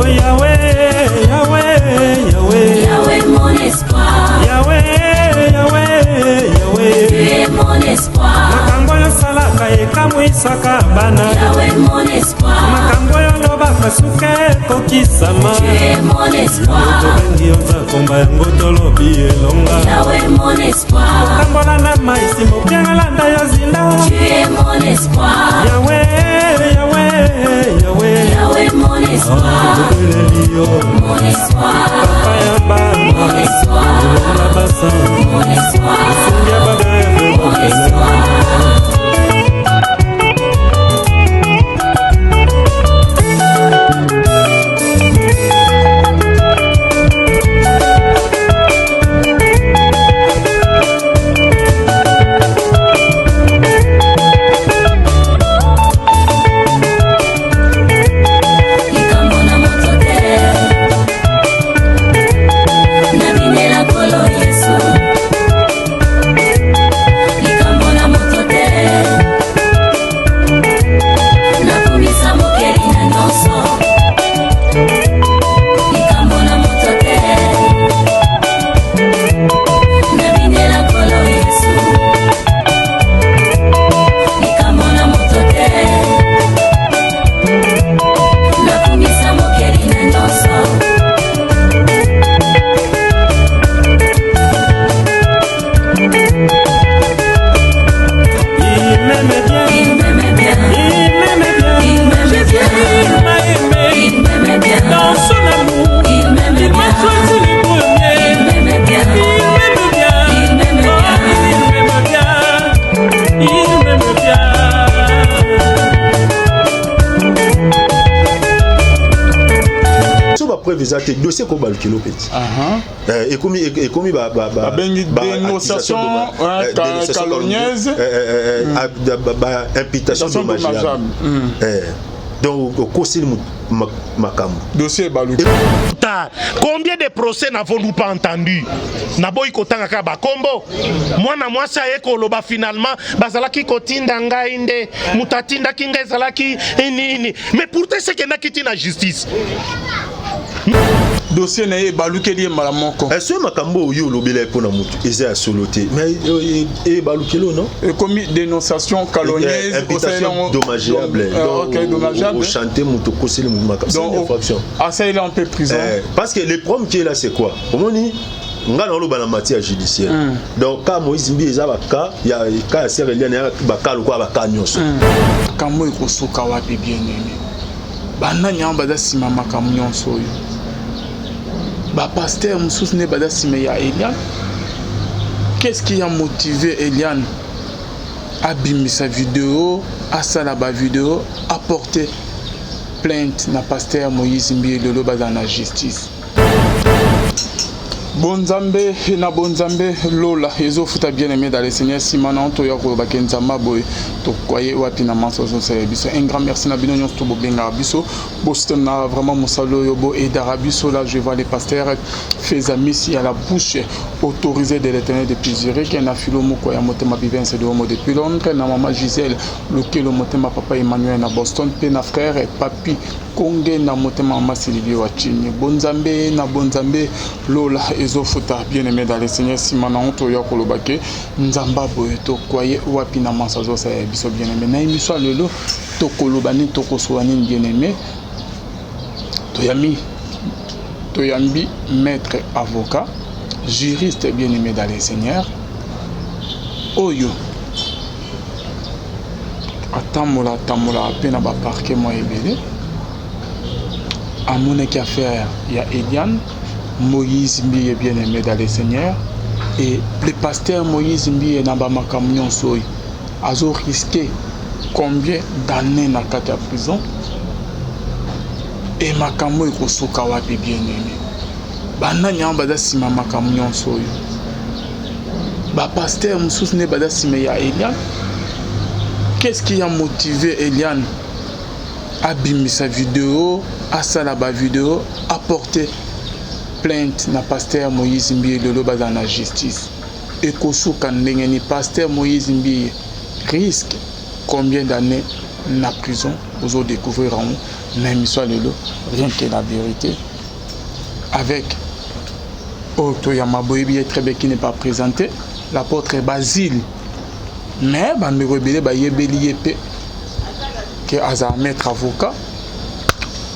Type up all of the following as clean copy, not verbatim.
Oh Yahweh, Yahweh, Yahweh. Yahweh mon espoir. Yahweh, Yahweh, Yahweh. Tu es mon espoir. Makambo oyo osalaka ekamwisaka bana. Yahweh mon espoir. Makambo oyo olobaka suka ekokisama. Tu es mon espoir. Tobengi yo nzakomba yango tolobi elonga. Yahweh mon espoir. Otambola na mai nsima opiangalanda yo zinda. Tu es mon espoir. Yahweh, Yahweh, Yahweh. Yahweh mon espoir. Tobeleli yo. Mon espoir. Papa ya bana. Mon espoir. Elonga basa. Mon espoir. Osungi ya babebe. Mon espoir. Likambo na moto te, nabinela Nkolo Yesu. Likambo na moto te, nakumisa mokeli na nyonso. Likambo na moto te, nabinela Nkolo Yesu. Likambo na moto te, nakumisa mokeli na nyonso. Il m'aime bien. Il m'aime bien. Il m'aime bien. Il m'aime bien. Il m'a aimé. Il m'aime bien. Dans son amour. Il m'aime Il m'a bien. choisi le premier. Il m'aime bien. Il m'aime bien. Il m'aime Oh, bien. il m'aime bien. Il m'aime bien. So bapreuve eza te, dossier kobalukelo peti. Ekomi Babengi dénonciation, calomnieuse. Imputation Imputation dommageable. dommageable. Donc okoseli makambo. Dossier ebaluki. Tard. Combien de procès n'avons-nous pas entendu? Naboyi kotanga kaka bakombo. Mwana mwasi aye koloba finalement bazalaki kotinda ngai nde moto atindaki ngai ezalaki nini, mais pourtant sekendaki ti na justice. Dossier na ye ebalukeli ye mbala moko. Soki makambo oyo olobela ye mpona motu eza ya solo te, mais ebalukeli non. Ekomi dénonciation calomnieuse. Imputation dommageable. Ok, dommageable. Ochante moto, okoseli motu makambo, c'est une Donc infraction. asaleli en peu prison. Parce que le problème qui est là, c'est quoi? Omoni nga na oloba na matière judiciaire, donc cas Moïse Mbi eza bacas ya cas ya sœur Eliane, ya bacas lokola bacas nyonso. Makambo ekosuka wapi, bien aimé? Banani yango baza nsima makambo nyonso oyo? Bapasteur mosusu nde baza nsima ya Eliane? Qu'est-ce qui a motivé Eliane abimisa video, asala bavideo, aporter plainte na pasteur Moïse Mbi? Lelo baza na justice. Bonzambe na bonzambe, lola ezofuta. Bien aimé dans le Seigneur, nsima na toya kolobaka Nzambe boye, tokwaye wapi na manso azosala biso. Un grand merci na bino nyonso to bobengaka biso, bosutena vraiment mosala oyo, boaidaka biso. Là, je vois les pasteurs Fezamis ya la bouche autorisée de l'Éternel depuis Zurich, na filo moko ya motema Bivense de Homo depuis Londres, na mama Gisèle Lokelo motema papa Emmanuel na Boston, mpe na frère Papi Konge na motema mama Sylvie Wachini. Bonzambe na bonzambe, lola ezofuta. Bien aimé dans le Seigneur, nsima na ngo toya koloba ke Nzambe boye, tokwaye wapi na manso azosala biso. Bien aimé, na émission ya lelo tokoloba nini, tokosola nini? Bien aimé, toyami toyambi maître avocat juriste, bien aimé dans le Seigneur, oyo atambola atambolaka mpe na baparquet mwa ebele. Amonaki affaire ya Eliane Moïse Mbiye. Bien aimé dans le Seigneur, et le pasteur Moïse Mbiye, na bamakambo nyonso oyo, azorisquer combien d'années na kati ya prison? E makambo ekosuka wapi, bien aimé? Banani yango baza nsima makambo nyonso oyo? Bapasteur mosusu nde baza nsima ya Eliane? Qu'est-ce qui a motivé Eliane abimisa video, asala bavideo, aporter plainte na pasteur Moïse Mbiye? Lelo baza na justice. Ekosuka ndenge nini? Pasteur Moïse Mbiye risque combien d'années na prison? Ozodécouvrir yango. Na émission ya lelo, rien que la vérité, avec oyo toyamba, boyebi ye très bien, qui n'est pas présenté, l'apôtre Basile. Mais bandeko ebele bayebeli ye mpe ke aza maître avocat,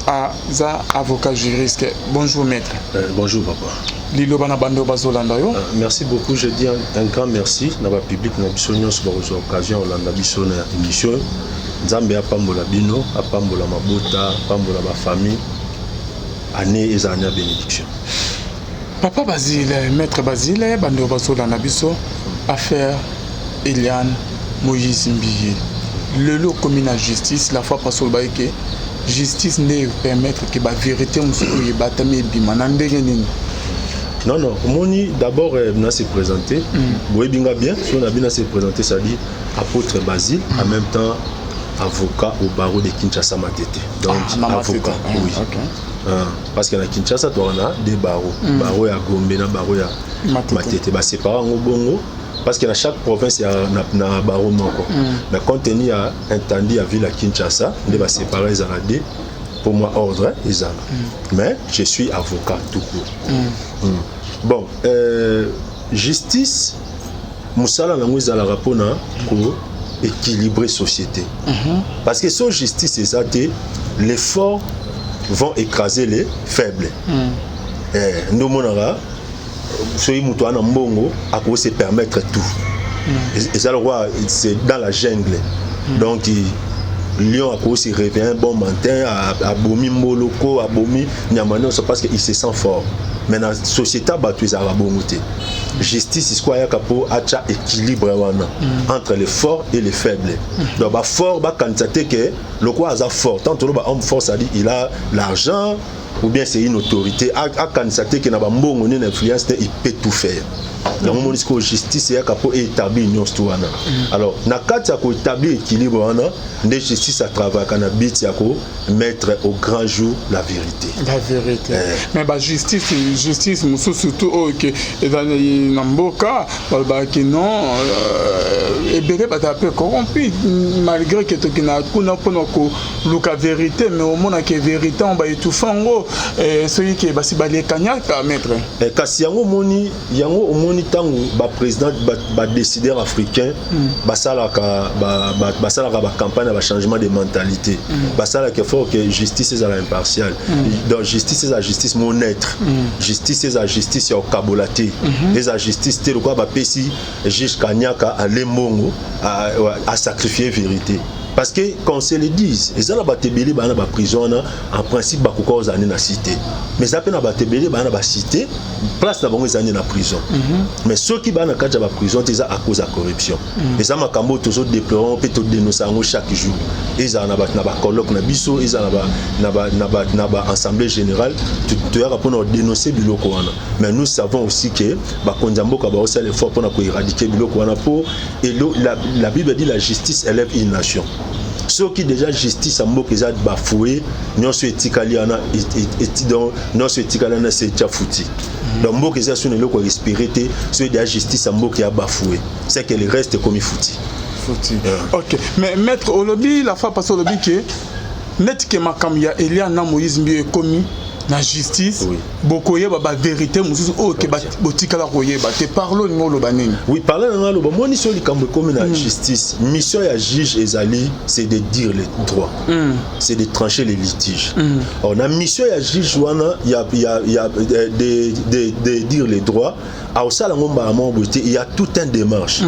aza avocat juriste. Bonjour, maître. Bonjour papa. Liloba na bandeko bazolanda yo. Merci beaucoup, je dis un grand merci na bapublic na biso nyonso bakozwa occasion kolanda biso na émission. Nzambe apambola bino, apambola mabota, apambola bafamille. Année ezala na bénédiction. Papa Basile, maître Basile, bandeko bazolanda biso, affaire Eliane, Moïse Mbiye, lelo okomi na justice. La fois passée olobaki ke justice nde permettre ke bavérité mosusu oyo ebatami ebima. Na ndenge nini? Non, omoni, d'abord na se présenter. Boyebi nga bien. So na bino se présenter, c'est à dire apôtre Basile, en même temps avocat au barreau de Kinshasa Matete. Donc Ah, na Matete. avocat, oui. Parce que na Kinshasa toza na deux barreaux, barreau ya Gombe na barreau ya Matete. Matete. Basépara yango bongo parce que na chaque province ya na barreau moko, mais compte tenu ya étendue ya ville ya Kinshasa, nde basépara ezala deux pour moi ordre ezala. Mais je suis avocat tout court. Bon, justice, mosala nango ezalaka mpona koéquilibrer société, parce que so justice eza te, les forts vont écraser les faibles. Nde omonaka soki moto aza na mbongo akoki se permettre tout. Eza lokola c'est dans la jungle, donc lion akoki se réveiller un bon matin, abomi mboloko, abomi nyama nyonso, parce que il se sent fort. Mais na société ya bato ezalaka bongo te. Justice sikoyo ayaka mpo atya équilibre wana entre les forts et les faibles. Donc bafort bakanisa te ke lokola aza fort, tant toloba homme fort, c'est-à-dire il a l'argent ou bien c'est une autorité, akanisa te ke na bambongo nini, influence te, il peut tout faire. Yango moni sikoyo justice eyaka mpo établir nyonso to wana. Alors na kati ya koétablir équilibre wana nde justice atravaillaka na but ya komettre au grand jour la vérité. La vérité. Mais bajustice, justice mosusu, surtout oyo ke ezali na mboka, balobaki non, ebele bazala mpe corrompu, malgré ke tokendaka kuna mpona koluka vérité, mais omonaka vérité ngo baétouffe yango, soki ke basi balekanyaka, maître. Kasi yango omoni, yango omoni ntango baprésident, badécideur africain basalaka bacampagne ya bachangement de mentalité, basalaka effort ke justice ezala impartiale. Donc justice eza justice mo neutre, justice eza justice ya kokabola te, eza justice te lokola bapesi juge Kanyaka ale mbongo, asacrifie vérité. Parce que quand se le dise, eza na bato ebele baa na baprison wana, en principe bakoka kozala nde na cité, mais eza mpe na bato ebele baa na bacité, place na bango eza nde na prison. Mais soki baa na kati ya baprison te, eza à cause ya corruption. Eza makambo oyo tozodéplore mpe todénonce yango chaque jour, ezala na bacolloque na biso, ezala na baassemblée générale, toyaka mpona kodénonce biloko wana. Mais nous savons aussi que bakonzi ya mboka baosala effort mpona koéradiquer biloko wana, mpo la Bible dit: la justice élève une nation. Soki déjà justice ya mboka eza bafoué, nyonso etikali wana, donc nyonso etikali wana se etya futi. Donc mboka eza so na eloko respire te. Soki déjà justice ya mboka ya bafoué, c'est que le reste ekomi futi. Futi. Ok, mais maître, olobi la fois passée, olobi ke neti ke makambo ya Eliane na Moïse Mbiye ekomi na justice, bokoyeba bavérité mosusu oyo ke botikala koyeba te. Parle, olingi oloba nini? Oui, parle na nga, aloba moni so likambo ekomi na justice, mission ya juge ezali c'est de dire les droits, c'est de trancher les litiges. Or na mission ya juge wana ya de dire les droits, aosala yango mbala moko boye te. Il y a tout un démarche.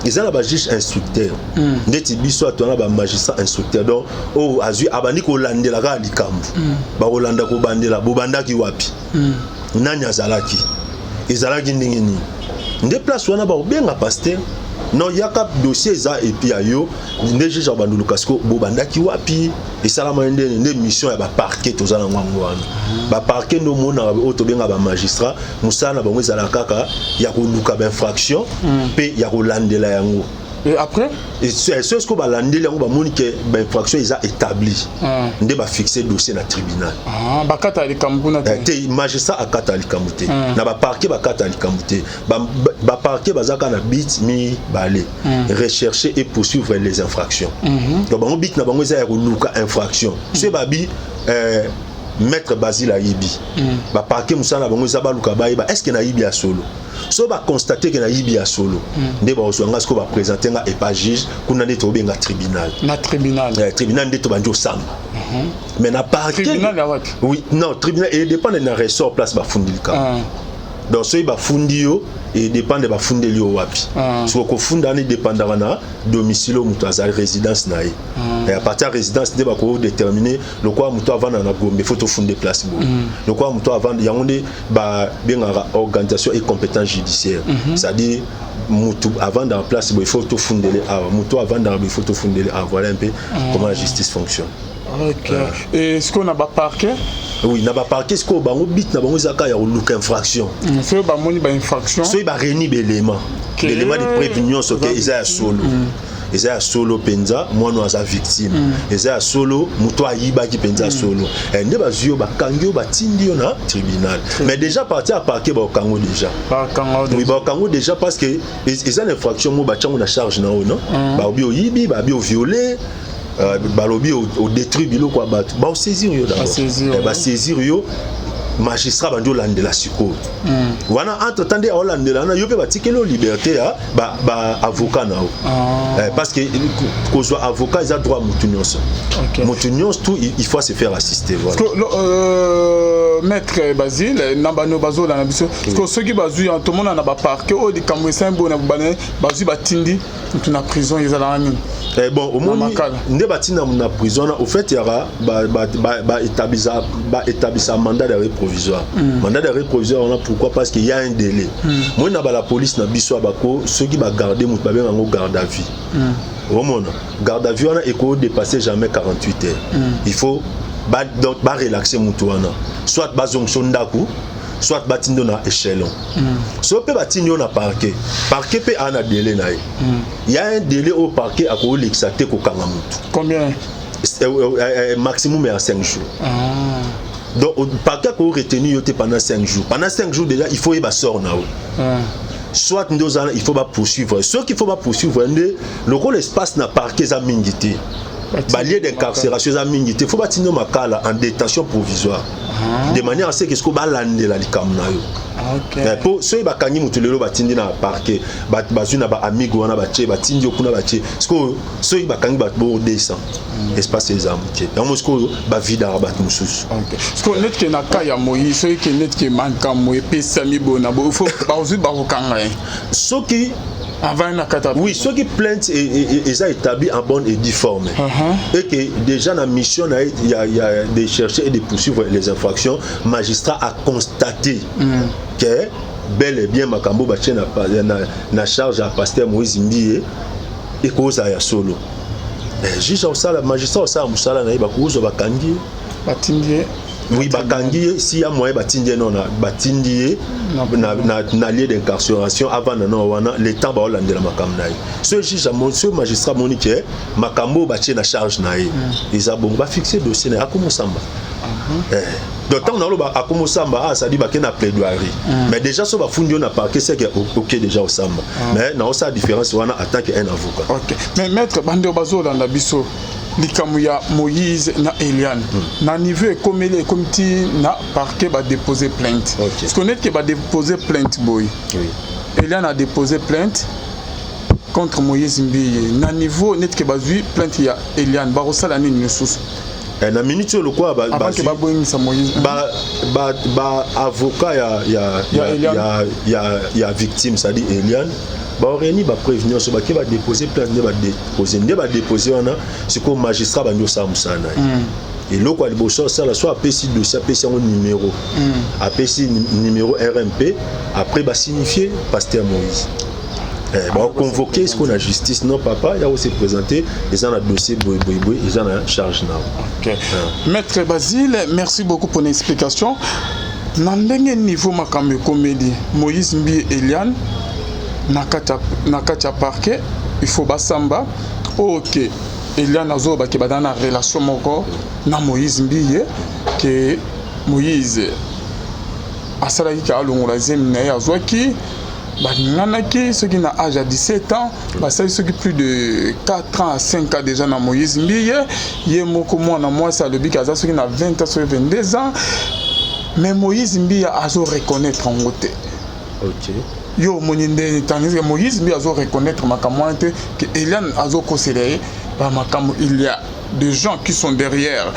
Eza na bajuge instructeur, ndeti biso ato wana bamagistrat instructeur. Donc oyo azwi, abandi kolandela kaka likambo, bakolanda kobandela bobandaki wapi, nani azalaki, ezalaki ndenge nini. Nde place wana bakobenga pasteur: non, yaka, dossier eza epi ya yo. Nde juge abanduluka siko bobandaki wapi, esalama ndeni. Nde mission ya baparquet toza nango yango wana. Baparquet nde omonaka oyo tobenga bamagistrat, mosala na bango ezalaka kaka ya koluka bainfraction mpe ya kolandela yango. Et après? So est-ce balandeli yango, bamoni ke bainfraction eza établi, nde bafixe dossier na tribunal. Ah, bakata likambo kuna te? Te, magistrat akata likambo te. Na baparquet bakata likambo te. Baparquet baza kaka na but mibale: rechercher et poursuivre les infractions. Donc bango, but na bango eza ya koluka infraction. So babi Maître Basile ayibi, baparquet mosala na bango eza baluka bayeba est ce que nayibi ya solo. So baconstater ke nayibi ya solo, nde bakozwa nga sikoyo, baprésenter nga epa juge kuna, nde tobenga tribunal. Na tribunal. Tribunal nde tobandi osamba, mais na parquet. Tribunal ya wapi? Oui, non, tribunal edépendre na ressort place bafundi likambo. Donc soki bafundi yo, edépendre bafundeli yo wapi. Soki kofunda wana edépendaka na domicile oyo moto azali, résidence na ye. Et à partir ya résidence nde bakodéterminer. Lokola moto avanda na Gombe, faut tofunde place boye. Lokola moto avanda, yango nde babengaka organisation et compétence judiciaire, c'est-à-dire motu avanda en place boye, il faut tofundele awa, moto avandaka boye, il faut tofundele awa. Voilà un peu comment la justice fonctionne. Ok, et sikoyo na baparquet? Oui, na baparquet sikoyo, bango but na bango eza kaka ya koluka infraction. Soki bamoni bainfraction? Soki baréunir baélément, baélément de preuve nyonso ke eza ya solo, eza ya solo mpenza, mwana aza victime, eza ya solo, moto ayibaki mpenza ya solo. Nde bazwi yo, bakangi yo, batindi yo na tribunal. Mais déjà parti ya parquet, baokango déjà. Bakanga? Oui, baokango déjà, parce que eza na infraction mo batiango na charge na yo, non, balobi oyibi, babi oviolé, balobi odétruire biloko ya bato, baosaisir yo d'abord. Basaisir. Basaisir yo, magistrat bandi olandela sikoyo wana. Entre temps nde aolandela wana, yo mpe batikeli yo liberté ya baavocat na yo. Parce que kozwa avocat eza droit motu nyonso. Motu nyonso tout, il faut se faire assister, voilà. Parce que, maître Basile, na bano bazolanda biso, parce que soki bazwi, tomona na baparquet oyo likambo esali boye na bana, bazwi, batindi mutu na prison, ezalaka nini? Bon, omoni, Makala. Nde batinda na prison wana, au fait yaka baétablisa mandat d'arrêt provisoire. Mandat d'arrêt provisoire wana, pourquoi? Parce qu'il y a un délai. Moi na bala police na biso ya bako, soki bagarde moto, babenga yango garde à vue. Omona garde à vue wana ekodépasser jamais 48 heures. Il faut donc barelaxe motu wana, soit bazongisa ndako, soit batindi yo na échelon. So mpe batindi yo na parquet, parquet mpe aa na délai na ye. Y a un délai oyo parquet akolekisa te kokanga motu. Combien? Maximum ya 5 jours. Donc parquet akoretenir yo te pendant 5 jours. Pendant 5 jours déjà, il faut yeba sort na yo. Soit nde ozala, il faut bapoursuivre. Soki il faut bapoursuivre, nde lokola espace na parquet eza mingi te, balieu d'incarcération eza mingi te, faut batinda yo Makala en détention provisoire, de manière à ce que siko balandela likambo na yo. Po soki bakangi motu lelo, batindi na parquet, bazwi na baamigo wana, batie, batindi yo kuna, batie sikoyo. Soki bakangi bato bo 200, espace eza moke. Yango sikoyo bavidaka bato mosusu. Ok, sikoyo neti ke na ka ya Moïse, soki ke neti ke makambo epesami boye na boye, faut bazwi, bakokanga ye? Soki avant na kati ya Oui, soki plainte eza établie en bonne et due forme et que déjà na mission na ye ya de chercher et de poursuivre les infractions, magistrat a constaté que bel et bien makambo batie na charge ya pasteur Moïse Mbiye ekozala ya solo, juge osala, magistrat osala mosala na ye, bakozwa, bakangi ye. Batindi ye. Oui, bakangi ye. Si ya moyen, batindi ye no na batindi ye na lieu d'incarcération avant na no wana le temps baolandela makambo na ye. So juge amoni, so magistrat amoni ke makambo oyo batie na charge na ye eza bongo, bafixe dossier na ye, akomosamba. Donc ntango naloba akomosamba, asali bake na plaidoirie. Mais déjà so bafundi yo na parquet, c'est que oke déjà osamba. Mais naosala différence wana en tant que un avocat. Ok, mais maître, bandeko bazolanda biso, likambo ya Moïse na Eliane, na niveau ekomeli, ekomi ti na parquet, badépose plainte. Parce que neti ke badépose plainte boye, Eliane a déposé plainte contre Moïse Mbiye, na niveau neti ke bazwi plainte ya Eliane, bakosala nini lisusu? Na minute oyo, lokola avant ke babongisa Moïse? Ba avocat Ya Eliane. ya victime, c'est-à-dire Eliane, baoréunir bapreuve nyonso, bake badépose plainte. Nde badépose wana, sikoyo magistrat bandi osala mosala na ye. Eloko ya liboso asala, so apesi dossier, apesi yango numéro, apesi numéro RMP, après basignifie pasteur Moïse, baconvoqué sikoyo na justice: non, papa, ya kose présenter, eza na dossier boye boye boye, eza na charge na yo. Ok. Maître Basile, merci beaucoup pour l'explication. Na ndenge niveau makambo ekomeli, Moïse Mbiye, Eliane na kati ya parquet, il faut basamba. Oyo ke Eliane azoloba ke baza na relation moko na Moïse Mbiye, ke Moïse asalaki ke alongola zemi na ye, azwaki Balinganaki soki na age ya 17 ans, basali soki plus de 4 ans à 5 ans déjà na Moïse Mbiye. Ye moko mwana mwasi alobi ke aza soki na 20 ans, soki 22 ans, mais Moïse Mbiye azo reconnaître yango te. Yo omoni ndenge, tandis que Moïse Mbiye azo reconnaître makambo wana te, ke Eliane azokosela ye bamakambo. Il y a des gens qui sont derrière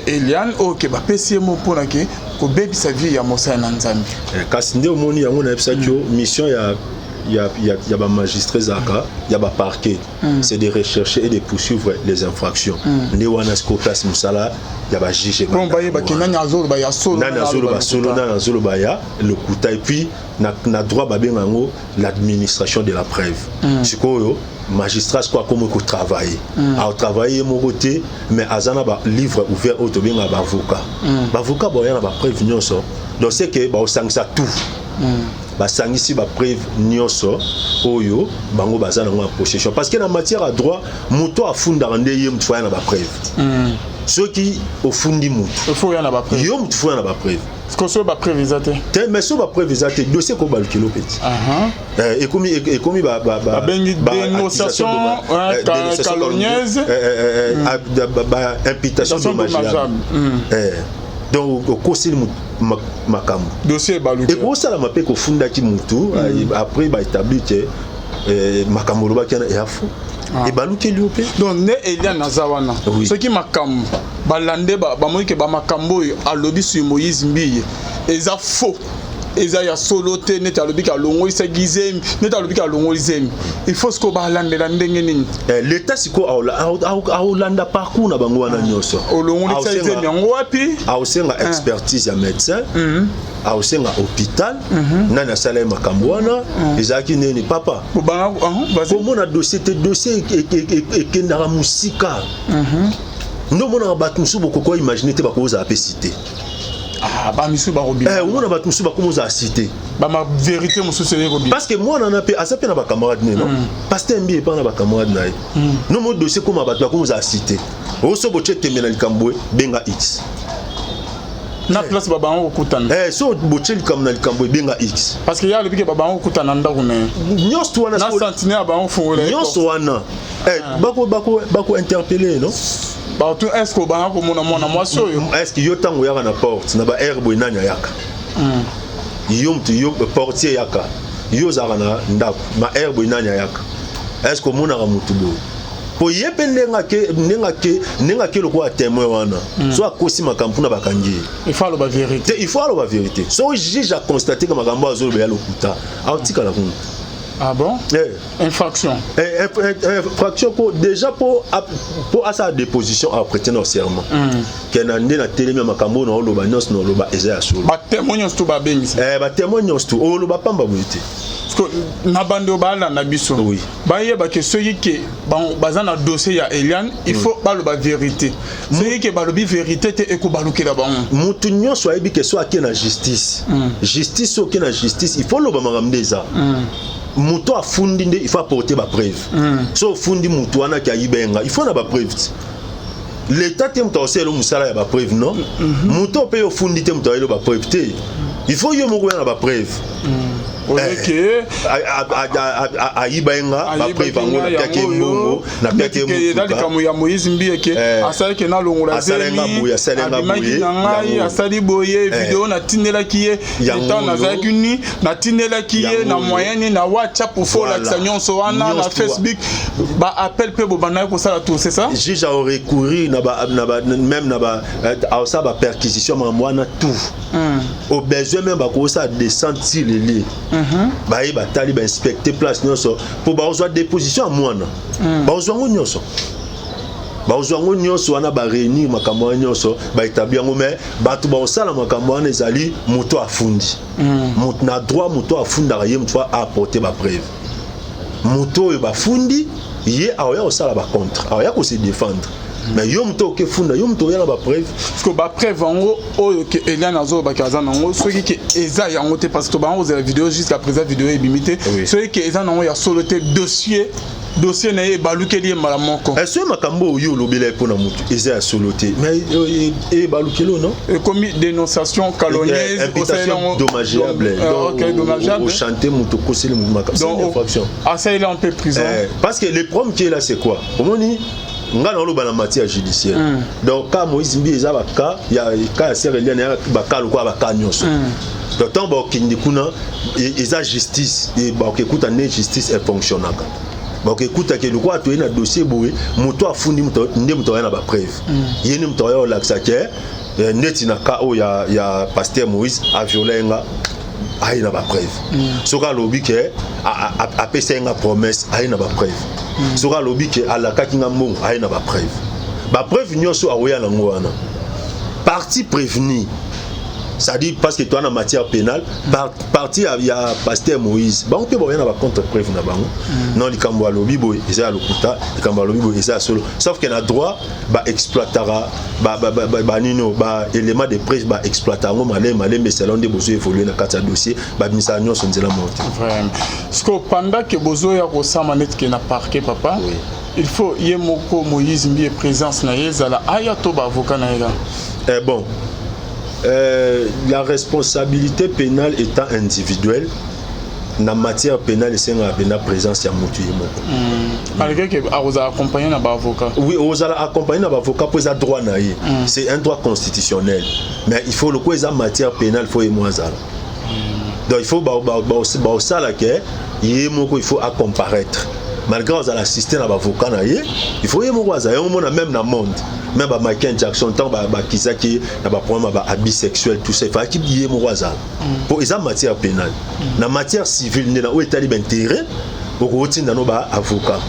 Eliane oyo ke bapesi ye mo mpona ke kobebisa vie ya mosali na Nzambe. Kasi nde omoni yango, nayebisaki yo, mission ya bamagistrat ezalaka ya baparquet, c'est de rechercher et de poursuivre les infractions. Nde wana sikoyo place mosala ya bajuge. Mpo bayebaki nani azoloba ya solo. Nani azoloba solo, nani azoloba ya lokuta. Et puis na droit babenga yango l'administration de la preuve. Sikoyo magistrat sikoyo akomi kotravailler, aotravaille ye moko te, mais aza na balivre ouvert oyo tobengaka baavocat. Baavocat baoya na bapreuve nyonso. Donc c'est que baosangisa tout, basangisi bapreuve nyonso oyo bango baza nango en possession, parce que na matière ya droit, moto afundaka nde ye motu aya na bapreuve. Soki ofundi motu, Il faut oya na bapreuve. Yo motu fo ya na bapreuve. Parce que bapreuve eza te. Te, mais so bapreuve eza te, dossier ekobalukela peti. Ekomi Babengi dénonciation, calomnieuse. Imputation dommageable. Donc okoseli makambo. Dossier ebaluki. Ekosalama mpe kofundaki mutu, après baétablir ke makambo olobaki wana eya faux, ebalukeli yo mpe. Donc nde Eliane aza wana, soki makambo balande, bamoni ke bamakambo oyo alobi sur Moïse Mbiye eza faux, eza ya solo te, neti alobi ke alongolisaki zemi, neti alobi ke alongoli zemi, il faut sikoyo balandela ndenge nini? L'état sikoyo aolanda parcours na bango wana nyonso. Olongolisa zemi yango wapi? Aosenga expertise ya médecin, aosenga hôpital, nani asala ye makambo wana, ezalaki nini, papa. Komona dossier te, dossier ekendaka mosika. Nde omonaka bato mosusu bokoki imagine te, bakozala mpe cité. Bamisusu bakobima. Omona bato mosusu bakoma ozala cité. Bama vérité mosusu eye kobima. Parce que mwana na mpe aza mpe na bacamarade ne, non, pasteur mbi epa na bacamarade na ye. No mo dossier koma, bato bakoma ozala cité. Oso botie tembe na likambo, benga X. Na place babango kokutana. So botie likambo na likambo, ebenga X. Parce que ye alobi ke babango kokutana na ndako na ye. Nyonso wana. Na sentinelle ya bango fungola. Nyonso wana bako interpeller, non. Bato, est ce que obanga komona mwana mwasi oyo? Est ce que yo, ntango oyaka na porte na baheure boye, nani ayaka? Yo mutu, yo portier yaka, yo ozalaka na ndako ma heure boye, nani ayaka? Est ce que omonaka motu boye? Po ye mpe ndenge ake lokola témoin wana, so akosi makambo mpuna bakangi ye. Il faut aloba vérité. Te, il faut aloba vérité. So juge aconstate ke makambo azoloba ya lokuta, aotikala kuna. Ah bon? Infraction. Infraction po déjà po asala déposition, aprêter na serment ke na nde natelemi ya makambo oyo naoloba nyonso, naoloba eza ya solo. Batémoin nyonso to babengisa. Batémoin nyonso tu, oloba pamba boye te. Parce que na bande oyo balanda biso, bayeba ke soki ke baza na dossier ya Eliane, il faut baloba vérité. Soki ke balobi vérité te, ekobalukela bango. Motu nyonso ayebi ke so ake na justice, justice, so oke na justice, il faut oloba makambo nde eza. Moto afundi nde il faut apporter bapreuve. So ofundi motu wana ke ayibenga, il faut na bapreuve ti. L'état te moto akosalela mosala ya bapreuve, non. Moto mpe ofundi te moto ayeli bapreuve te, il faut yo moko oya na bapreuve. Oyeke. Ayiba ye nga, bapreuve yango, napiaki ye mbongo, napiaki ye. Eza likambo ya Moïse Mbiye ke asalaki nalongola. Asali nga boye, asali nga abimaki boye, na ngai. Yango. Asali boye, video natindelaki ye. Yango ntango oyo. Nazalaki ni natindelaki ye Yango na oyo. moyen ni na WhatsApp fo olakisa nyonso wana na Nyonso. Facebook, baappel mpe bobandaki kosala tout, c'est ça. Juge aorecourir na ba même na ba aosala baperquisition, makambo wana tout. Au besoin même bakosala descente sur le lieu, baye batali, bainspecte place nyonso mpo baozwa déposition ya mwana, baozwa yango nyonso, baozwa yango nyonso wana, baréunir makambo wana nyonso, baétablir yango. Mais bato baosala makambo wana ezali moto afundi. Moto na droit, moto afundaka ye moto aapporte bapreuve. Moto oyo bafundi ye aoya kosala bacontre, aoya kose défendre. Mais yo moto okefunda, yo moto oya na bapreuve. Parce que bapreuve yango oyo ke Eliane azolobaki aza nango, soki ke eza yango te, parce que tobango kozela video, jusqu'à présent video ebimi te. Soki ke eza nango ya solo te, dossier na ye ebalukeli ye mbala moko. Soki makambo oyo olobela ye mpona motu eza ya solo te, mais ebalukeli oyo non. Ekomi dénonciation calomnieuse. Imputation dommageable. Ok, dommageable. Ochante moto, okoseli motu makambo, c'est une infraction. Asaleli en peu prison. Parce que le problème qui est là, c'est quoi? Omoni, nga na oloba na matière judiciaire. Donc cas Moïse Mbiye eza bacas ya cas ya sœur Eliane, ya bacas lokola bacas nyonso. Donc ntango bakokende kuna, eza justice, bakekuta nde justice efonctionnaka. Bakekutaki lokola toye na dossier boye, moto afundi nde moto aya na bapreuve, ye nde moto aya olakisa ke neti na cas oyo ya pasteur Moïse aviole nga, aye na bapreuve. Soki alobi ke apesa ye nga promesse, aye na bapreuve. Soki alobi ke alakaki nga mbongo, aye na bapreuve. Bapreuve nyonso akoya nango wana. Partie prévenu, c'est-à-dire parce que toi na matière pénale, partie ya pasteur Moïse, bango mpe baoya na bacontre preuve na bango. Non, likambo alobi boye eza ya lokuta, likambo alobi boye eza ya solo. Sauf que na droit baexploitaka banini, baélément de preuve, baexploita yango malembe malembe selon nde bozo évolue na kati ya dossier. Babimisaka nyonso nzela moko te. Vraiment, parce que pendant que bozoya kosama neti ke na parquet, papa, il faut ye moko Moïse Mbiye présence na ye ezala, aya to baavocat na ye kaka? Bon, la responsabilité pénale étant individuelle, na matière pénale esengaka mpenza présence ya motu ye moko. Malgré ke akozala accompagné na baavocat? Oui, ozala accompagné na baavocat mpo eza droit na ye, c'est un droit constitutionnel. Mais il faut, lokola eza matière pénale, il faut ye mo azala. Donc il faut baosala ke ye moko il faut acomparaître malgré ozala assisté na baavocat na ye. Il faut ye moko azala. Yango mona, même na monde, même ba Michael Jackson, ntango bakizaki na baproblème ya baabus sexuel, tout ça, efalaki ye moko azala mpo eza matière pénale. Na matière civile nde na oyo etali baintérêt, okotinda no baavocat.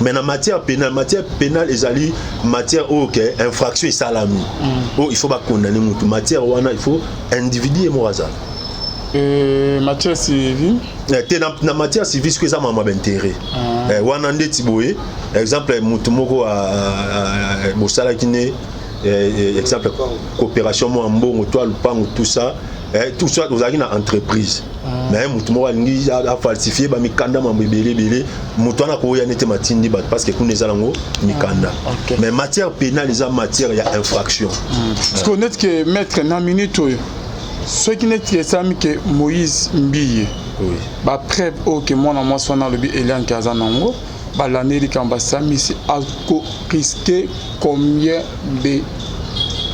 Mais na matière pénale, matière pénale ezali matière oyo ke infraction esalami, oyo il faut bakondane mutu. Matière wana, il faut individu ye moko azala. Matière civile? Te, na matière civile soki eza mama baintérêt wana, ndeti boye, exemple, motu moko bosalaki ne exemple coopération mwa mbongo to lupango, tout ça, tout ça, ozalaki na entreprise, mais motu moko alingi afalsifie bamikanda, mambo ebele ebele. Moto wana koya nete matindi bato parce que kuna eza nango mikanda. Mais matière pénale eza matière ya infraction. Parce que neti ke maître, na minute oyo, soki neti esalami ke Moïse Mbiye, bapreuve oyo ke mwana mwasi wana alobi Eliane ke aza nango, balandeli likambo, basamisi, akorisque combien de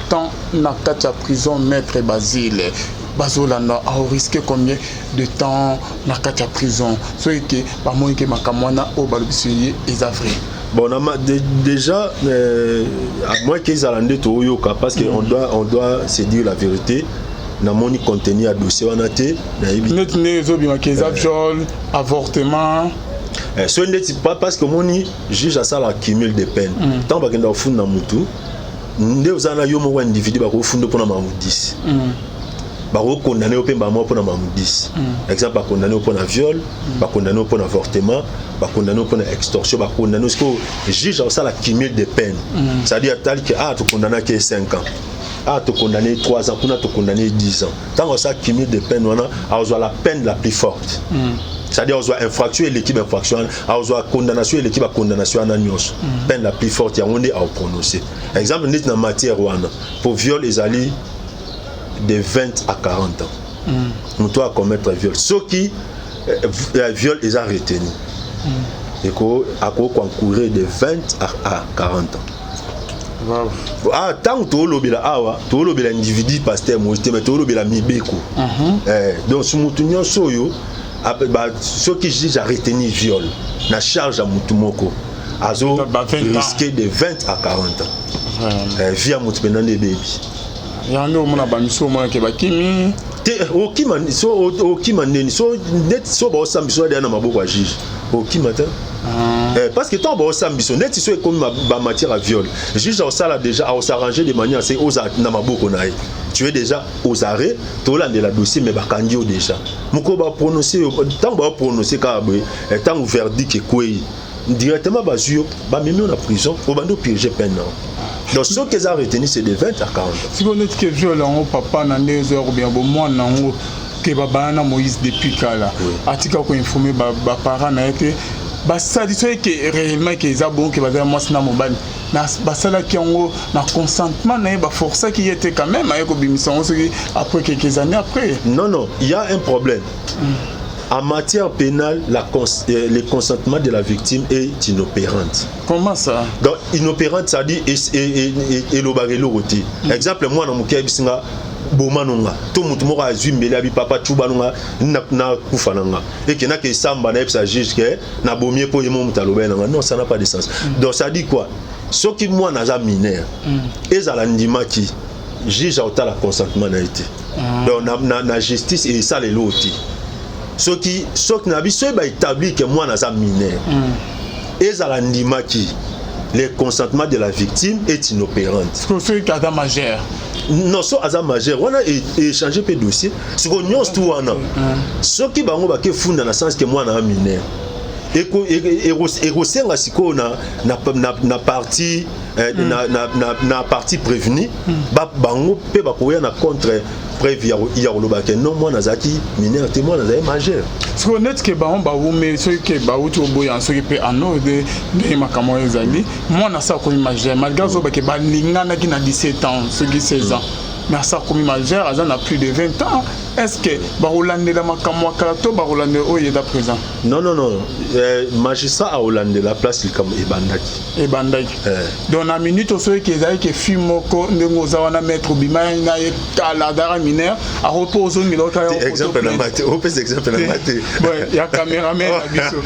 temps na kati ya prison? Maître Basile bazolanda, aorisque combien de temps na kati ya prison soki ke bamoni ke makambo wana oyo balobisi ye eza vrai? Bon, déjà, à moins qu'ezala nde toyoka, parce que on doit se dire la vérité, namoni contenu ya dossier wana te, nayebi. Neti ndenge ezobimaka, eza viol, avortement. Soki ndeti parce que omoni, juge asala cumul de peine. Ntango bakenda kofunda mutu, nde oza na yo moko individu, bakofunda mpona makambo 10, bakokondane yo mpe mbala moko mpona makambo 10. Exemple, bakondane yo mpona viol, bakondane yo mpona avortement, bakondane yo mpona extorsion, bakondane yo. Sikoyo juge akosala cumul de peine, c'est-à-dire atali ke ah, tokondanaki ye 5 ans, ah, tokondane 3 ans, kuna tokondane 10 ans. Ntango asala cumul de peine wana, azwa la peine la plus forte, c'est-à-dire azwa infraction eleki bainfraction wana, azwa condamnation eleki bacondamnation wana nyonso. Peine la plus forte, yango nde aoprononce. Exemple, neti na matière wana, pour viol ezali de 20 à 40 ans. Moto acommettre viol, soki viol eza retenu, eko akoki koencourir de 20 à 40 ans. Ah, ntango toolobela awa, toolobela individu pasteur Moïse te, mais toolobela mibeko. Donc so motu nyonso oyo soki juge a retenu viol na charge ya motu moko, azo Ba 20 ans. risquer de 20 à 40 ans. Vie ya motu mpenza nde ebebi. Yango omona bamisu, omonake bakimi. Te, okima so okima ndeni so neti so baosamba biso adeya na maboko ya juge, okima te. Parce que ntango baosamba biso, neti so ekomi bamatière ya viol, juge aosala déjà, aosarrange de manière se oza na maboko na ye, tu es déjà aux arrêts, tolandela dossier, mais bakandi yo déjà. Mokolo baprononce yo, ntango baoprononce kaka boye, ntango verdict ekwei, directement bazwi yo, bamemi yo na prison, obandi opurge peine na yo. Donc soki eza retenu, c'est de 20 à 40 ans. Sikoyo neti ke viol yango, papa, na ndenge ezoya kobima bomwana yango ke babana na Moïse depuis kala, atika koinformer baparent na ye te. Basali soki ke réellement ke eza bon ke bazala mwasi na mobali, basalaki yango na consentement na ye, baforçaki ye te. Quand même aye kobimisa yango soki après quelques années après. Non, non, il y a un problème. En matière pénale, le consentement de la victime est inopérante. Comment ça? Donc inopérante, ça dit elobaka eloko te. Exemple, mwana moke ayebisi nga boma nonga to motu moko azwi mbeli abi papa tuba nonga nakufa na nga, ekendaki esamba, nayebisa juge ke nabomi ye mpo ye mo moto alobaki na nga. Non, ça n'a pas de sens. Donc ça dit quoi? Soki mwana aza mineur, ezala ndimaki, juge aotala consentement na ye te. Donc na justice esala eloko te. Soki na biso oyo baétablir ke mwana aza mineur, ezala ndimaki, le consentement de la victime est inopérante. Soki aza majeur? Non, so aza majeur wana échange mpe dossier. Sikoyo nyonso tu wana, soki bango bake funda na sens ke mwana aza mineur, ekosenga sikoyo na partie na partie prévenu, bango mpe bakoya na contre preuve ya koloba ke non, mwana azalaki mineur te, mwana azalaki majeur. Sikoyo neti ke bango bawume, soki ke bawuti koboya, soki mpe ano ndenge makambo oyo ezali, mwana asa akomi majeur malgré azobake balinganaki na 17 ans, soki 16 ans, mais asa akomi majeur, aza na plus de 20 ans, est ce que bakolandela makambo ya kala to bakolandela oyo eza présent? Non, non, non, magistrat akolandela place likambo ebandaki. Ebandaki. Eh. Donc na minute soki ezalaki ke fille moko, ndenge oza wana maître, obima na ye kala, azalaka mineur, ako mpo ozongela. Exemple na nga te, opesa exemple na nga te. Ya caméraman na biso.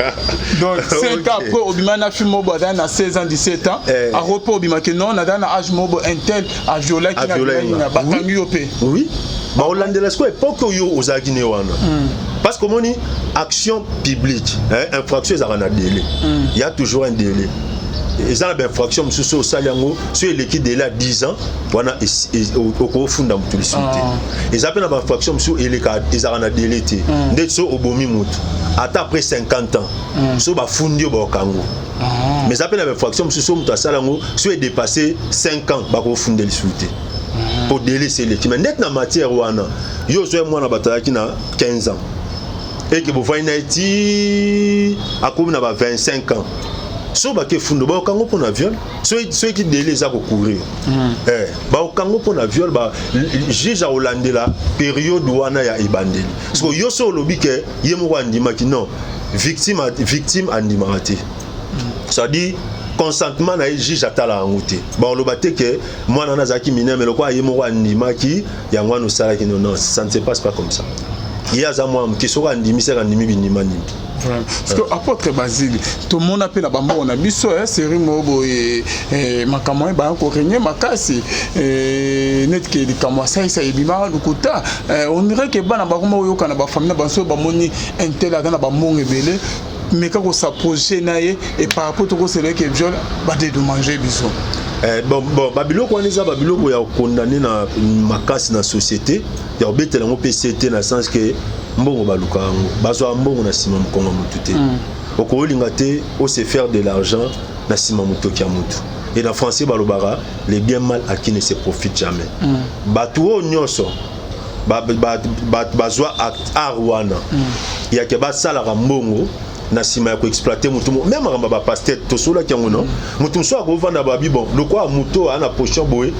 Donc 5 ans après, obima na fille moko azali na 16 ans, 17 ans, ako mpo obimaki non, nazali na âge moko, un tel aviolaki na, bakangi yo mpe? Oui, baolandela sikoyo époque oyo ozalaki ne wana, parce que omoni action publique, hein, infraction ezalaka na délai. Il y a toujours un délai. Eza na bainfraction mosusu, osali yango, so eleki délai ya 10 ans wana, okofunda motu lisusu te. Eza mpe na bainfraction mosusu eleka, ezalaka na délai te. Nde so obomi motu, ata après 50 ans, so bafundi yo, baokango. Mais eza mpe na bainfraction mosusu, so moto asala yango, so edépasse 5 ans, bakofunda lisusu te po délai esi eleki. Mais ndeti na matière wana, yo ozwa mwana bato azalaki na 15 ans, eke bovandi na ye ti akomi na ba 25 ans, so bake fundo, baokango mpo na viol. Soki délai eza kocourir, baokango mpo na viol. Ba juge akolandela période wana ya ebandeli. Siko yo so olobi ke ye moko andimaki, non, victime andimaka te. C'est-à-dire consentement na ye, juge atala yango te. Baoloba te ke mwana wana azalaki mineur, mais lokola ye moko andimaki yango wana osalaki. Non, non, ça ne se passe pas comme ça. Ye aza mwana moke, soki andimi, seka andimi, bindima ndimi. Parce que apôtre Basile, tomona mpe na bambongo na biso, série moko boye, makambo oyo baya korégner makasi, neti ke likambo asalisa ebimaka lokuta. On dirait ke bana bakoma koyoka na bafamille na banso, bamoni un tel aza na bambongo ebele, meka kos'approcher na ye, et par rapport tokosela ke viol, badédommager biso. Bon, babiloko wana eza babiloko ya kokondane na makasi na société, ya kobetela yango mpe se te, na sens ke mbongo baluka yango, bazwa mbongo na nsima mokongo ya motu te. Okolinga te ose faire de l'argent na nsima motoki ya motu. Et na français balobaka: "Les biens mal acquis ne se profitent jamais." Bato oyo nyonso bazwa art wana yake basalaka mbongo na nsima ya koexploiter motu, même makambo ya bapasteur tosolaki yango. No, motu mosusu akovanda, babi bon, lokola motu oyo aa na position boye,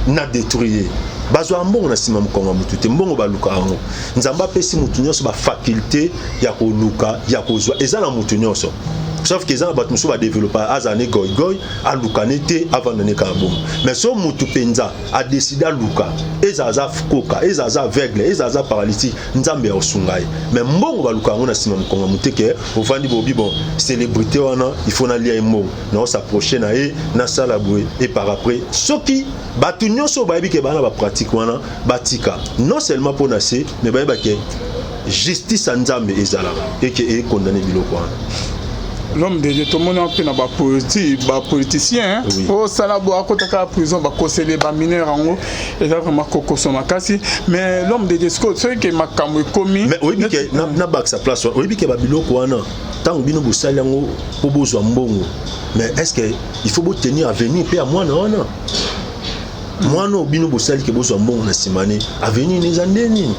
na détruire ye. Bazwaka mbongo na nsima mokongo ya motu te. Mbongo baluka yango. Nzambe apesi motu nyonso bafaculté ya koluka, ya kozwa, eza na motu nyonso, sauf ke eza na bato mosusu badéveloppa, azala ne goigoi, aluka ne te, avanda ne kaka bongo. Mais so motu mpenza adécider aluka, ezala aza koka, ezala aza aveugle, ezala aza paralytique, Nzambe akosunga ye. Mais mbongo baluka yango na nsima mokongo ya motu ke ovandi bobi bon, célébrité wana, il faut nalia ye mbongo, naos'approcher na ye, nasala boye, et par après soki bato nyonso bayebi ke baa na bapratique wana, batika. Non seulement mpo na se, mais bayeba ke justice ya Nzambe ezalaka eke ekondane biloko wana. L'homme de Dieu, tomoni mpe na bapoliticien osala bo akotaka prison, bakoseli bamineur yango, eza vraiment kokoso makasi. Mais l'homme de Dieu, sikoyo soki ke makambo ekomi Mais oyebi ke na bakisa place wana, oyebi ke babiloko wana, ntango bino bosali yango mpo bozwa mbongo, mais est ce que il faut botenir avenir mpe ya mwana wana? Mwana oyo bino bosali ke bozwa mbongo na nsima ne avenir ne eza nde nini?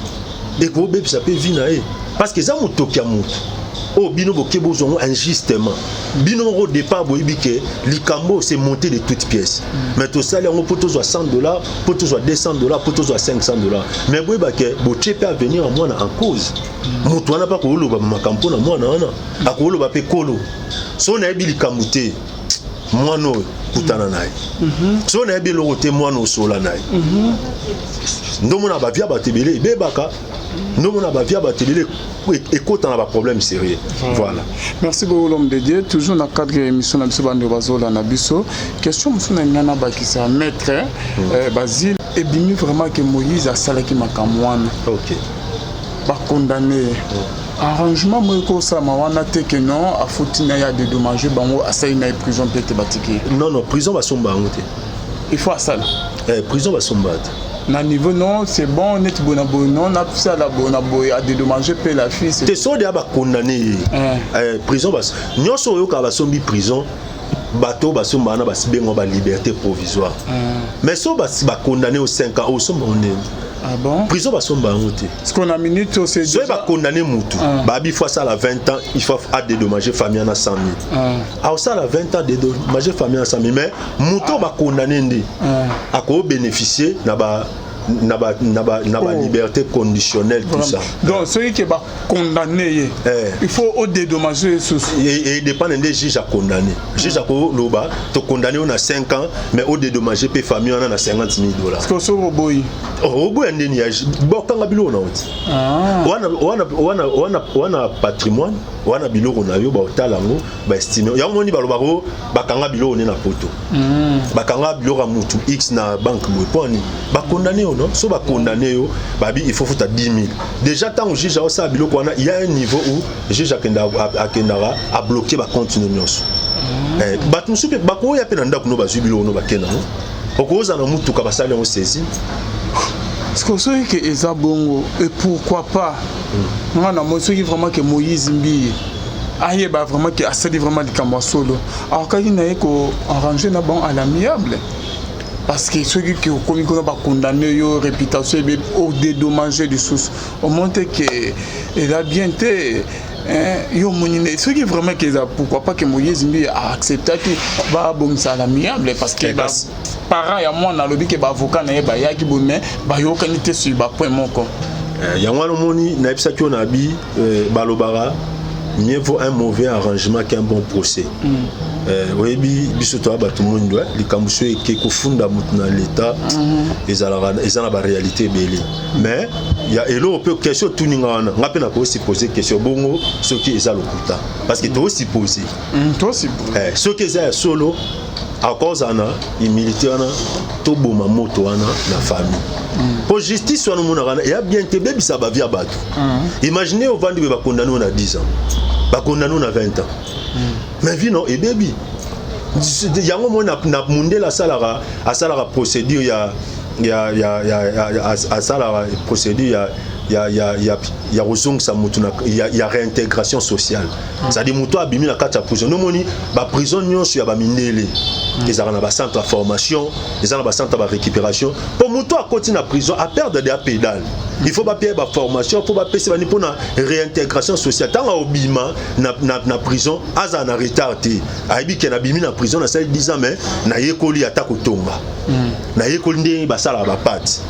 Ekobebisa mpe vie na ye parce que eza motoki ya motu oyo bino boke bozwa yango injustement. Bino moko au départ boyebi ke likambo c'est monté de toutes pièces, mais tosali yango mpo tozwa 100 $, mpo tozwa 200 $, mpo tozwa 500 $. Mais boyeba ke botie mpe avenir ya mwana en cause. Moto wana mpe akoloba makambo mpo na mwana wana, akoloba mpe kolo so nayebi likambo te. Mwana oyo kutana na ye, so nayebi eloko te, mwana osola na ye. Ndomona bavia bato ebele ebebaka, ndomona bavia bato ebele ekota na baproblème sérieux. Voilà. Merci beaucoup, l'homme de Dieu. Toujours na cadre ya émission na biso, bandeko bazolanda biso, question mosusu na ngai nabakisa, maître Basile, ebimi vraiment ke Moïse asalaki makambo wana, bakondamner ye. Arrangement moko ekosalama wana te ke non, afuti na ye, adédommage bango, asali na ye prison mpe te, batiki ye? Non, prison basomba yango te. Il faut asala. Prison basomba te. Na niveau non, c'est bon, neti boye na boye, non, nasala boye na boye, adédommage mpe la fille. Te, so deya bakondamner ye. Prison nyonso oyokaka basombi prison, bato basomba wana basibengwa baliberté provisoire. Mais so bakondamner o 5 ans, osomba ngo ndeni? Ah bon? Prison basomba yango te. Parce qu'on a minute c'est soki bakondamner mutu, babi faut asala 20 ans, il faut adédommager famille na 100 000. Aosala 20 ans, dédommager famille na 100 000, mais mutu oyo bakondamner nde akobénéficier na ba liberté conditionnelle, tout ça. Donc soki ke bakondamner ye, il faut odédommager ye susu? Et dépend nde juge akondamner. Juge akoloba tokondamner oyo na 5 ans, mais odédommager mpe famille wana na 50 000 $. Parce que soki oboyi? Oboya ndeni ya bokanga biloko na yo ti wana patrimoine wana, biloko na yo baotala yango, baestime yango. Moni balobaka o bakanga biloko ne na poto, bakanga biloko ya mutu x na banque boye. Mpo ani bakondamner yo? Non, so bakondamner yo, babi il faut futa 10 000 déjà. Ntango juge aosala biloko wana, il y a un niveau où juge akendaka abloquer bacompte no nyonso. Bato mosusu mpe bakoya mpe na ndako no, bazwi biloko no, bakenda ngo. Okozala na mutuka, basali yango saisine. Parce que soki ke eza bongo, et pourquoi pas nga na moi, soki vraiment ke Moïse Mbiye ayeba vraiment ke asali vraiment likambo ya solo, akokaki na ye koarranger na bango à l'amiable, parce que soki ke okomi kuna, bakondamner yo, réputation ebebi, odédommage lisusu, omoni te ke eza bien te? Yo omoni nde soki vraiment ke eza, pourquoi pas ke Moïse Mbiye aacceptaki babongisa à l'amiable? Parce que parent ya mwana alobi ke baavocat na ye bayaki boye, mais bayokani te sur bapoint moko. Yango wana omoni nayebisaki oyo na bi balobaka mieux vaut un mauvais arrangement qu'un bon procès. Oyebi biso toya bato mwindo, likambo so eke kofunda motu na leta, ezalaka eza na baréalité ebele. Mais ya eloko mpe question otuninga wana, nga mpe nakosuppose question bongo soki eza lokuta, parce que tosuppose. Soki eza ya solo, akozala na humilité wana, toboma moto wana na famille, mpo justice wana omonaka wana eya bien te, ebebisa bavie ya bato. Imagine ovandi boye, bakondamner oyo na 10 ans, bakondamner oyo na 20 ans, mais vie no ebebi. Yango moi na mundele asalaka procédure ya asalaka procédure ya kozongisa motu ya réintégration sociale, c'est-à-dire motu abimi na kati ya prison. Nomoni baprison nyonso ya bamindele ezalaka na bacentre ya formation, eza na bacentre ya barécupération, mpo motu akoti na prison, aperdre de apédale, il faut bapia baformation mpo bapesa bani mpona réintégration sociale. Ntango obima na prison, azala na retard te. Ayebi ke nabimi na prison, nasali 10 ans, mais nayekoli ata kotonga, nayekoli ndenge basalaka bapâtes,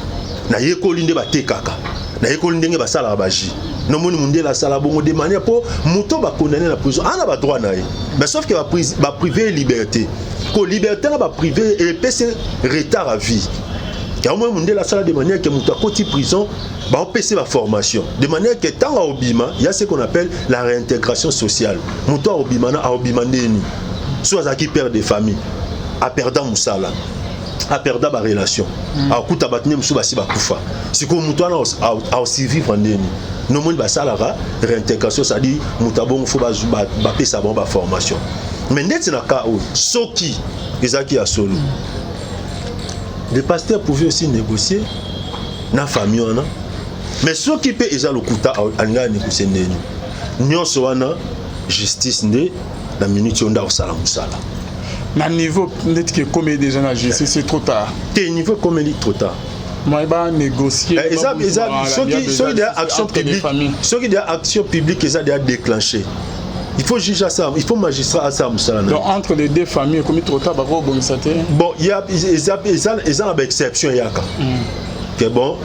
nayekoli nde batekaka, nayekoli ndenge basalaka bajus. Nomoni mundele asala bongo de manière mpo moto bakondamner na prison ana badroit na ye, mais sauf ke bapriver liberté, ko liberté na bapriver epesi retard à vie. Yango moi mundele asala de manière ke moto akoti prison, baopesi baformation de manière ke ntango aobima, ya ce qu'on appelle la réintégration sociale. Moto aobima na aobima ndeni so azalaki père de famille, aperda mosala, aperda barelation, akuta bato nde mosusu basi bakufa. Sikoyo moto wana aosurvivre ndeni? Nomoni basalaka réintégration, c'est-à-dire moto abongo fo bapesa bango baformation. Mais ndeti na cas oyo, soki ezalaki ya solo, le pasteur pouvait aussi négocier na famille wana. Mais soki mpe eza lokuta, alingaka négocier ndeni? Nyonso wana justice nde na minute oyo nde akosala mosala. Na niveau neti ke ekomi déjà na justice, c'est trop tard. Te, niveau ekomeli trop tard. Moye banégocier. Eza soki deya action publique, soki deya action publique eza deya déclenché, il faut juge asala, il faut magistrat asala mosala na Donc entre les deux familles, ekomi trop tard, bakobongisa te. Bon, ya eza na baexception eyaka ke bon,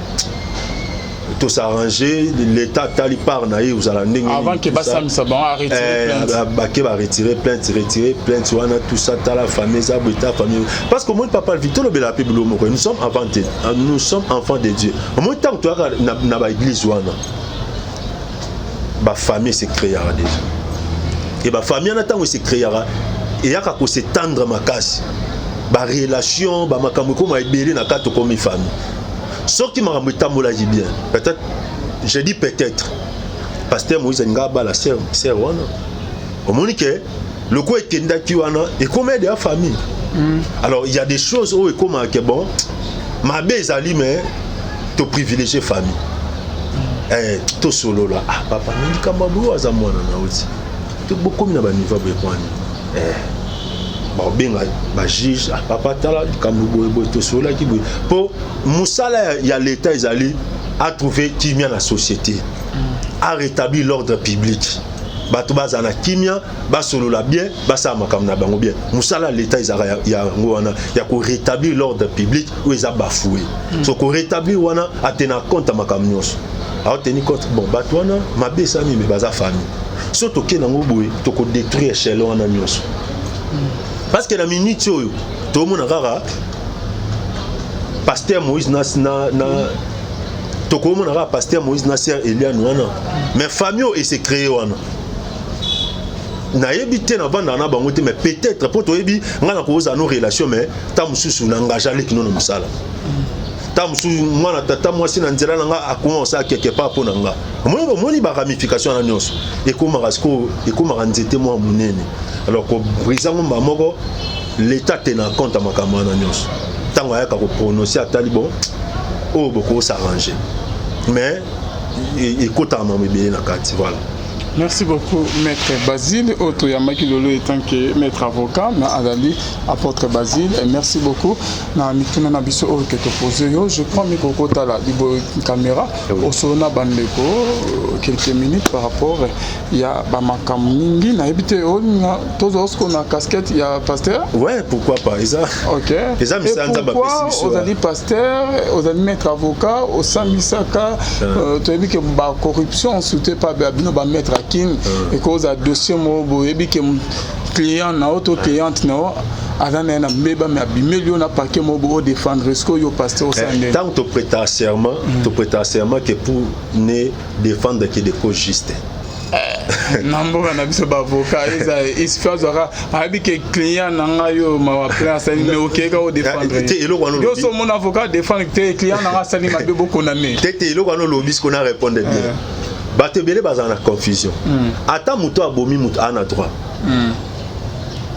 tos'arranger, l'État atali part na ye, ozala ndenge avant ke basambisa bango, aretirer plainte. Bake baretirer plainte, retirer plainte wana, tout ça. Tala famille eza boye, ta famille, parce que omoni, papa Victor, olobela mpe bilo moko, nous sommes enfants de Dieu. Omoni, ntango toyaka na baéglise wana, bafamille se créaka déjà, e bafamille wana, ntango ese créaka, eyaka kos'étendre makasi, barelation, bamakambo ekóma ebele na kati, okomi famille. Soki makambo etambolaki bien, peut-être, je dis peut-être, pasteur Moïse alinga abala sœur wana. Omoni ke loko ekendaki wana, ekómi deya famille. Alors il y a des choses oyo ekómaka ke bon, mabe ezali, mais toprivilégie famille. Tosolola: ah papa, na likambo ya boye, aza mwana na oti, bokomi na baniveau boye kwani. Baobenga bajuge: ah papa, tala likambo boye boye, tosololaki boye. Mpo mosala ya l'État ezali atrouver kimia na société, a rétablir l'ordre public, bato bazala na kimia, basolola bien, basala makambo na bango bien. Mosala ya l'État ezalaka yango wana, ya korétablir l'ordre public oyo eza bafoué. So korétablir wana, atena compte ya makambo nyonso, aoteni compte. Bon, bato wana mabe esami, me baza famille. So tokende yango boye, tokodétruire échelon wana nyonso, parce que na minute oyo tomona kaka pasteur Moïse na tokomona kaka pasteur Moïse na sœur Eliane wana, mais famille oyo ese créé wana, nayebi te, navandaka na bango te, mais peut-être mpo toyebi, ngai nakozala no relation, mais ta mosusu na engage aleki no na mosala, ta mosusu mwana tata mwasi na nzela na nga akoma kosala quelque part mpo na nga. Omoni baramification wana nyonso ekomaka sikoyo, ekomaka nzete mwa monene. Alors kobriser yango mba moko, l'État tena compte ya makambo wana nyonso. Ntango ayaka koprononcer, atali: bon, oyo bokos'arranger, mais ekotaka mambo ebele na kati, voilà. Merci beaucoup, Maître Basile. Oyo toyambaki lelo étant que maître avocat, mais azali apôtre Basile. Et merci beaucoup. Na mituna na biso oyo ke topose yo, je prends micro kotala libo caméra. Oui. Osolo na bandeko quelques minutes par rapport ya bamakambo mingi nayebi te olinga tozwa siko na casquette ya pasteur. Ouais, pourquoi pas, eza Eza misala Et Nzambe pourquoi apesi biso, ozali pasteur, ozali maître avocat, osambisaka, toyebi ke bacorruption, surtout pa bino bamaître akine, ekozala dossier moko boyebi ke client na yo to cliente na yo aza na ye na mbeba, me abimeli yo na parquet moko boye, odéfendre. Ce oyo pasteur osala ndenge? Tant que tu serment, tu prêtes serment que pour ne défendre que des causes justes. Na mboka na biso, baavocat eza isifi azwaka, ayebi ke client na ngai oyo mawa plein asali, me okeyeka odéfendre. Te, eloko wana Yo olobi. So omona avocat défendre te, client na ngai asali mabe, bokondamne. Te te, eloko wana olobi, siko na répondre bien. Bato ebele bazala na confusion. Ata moto abomi moto, aa na droit.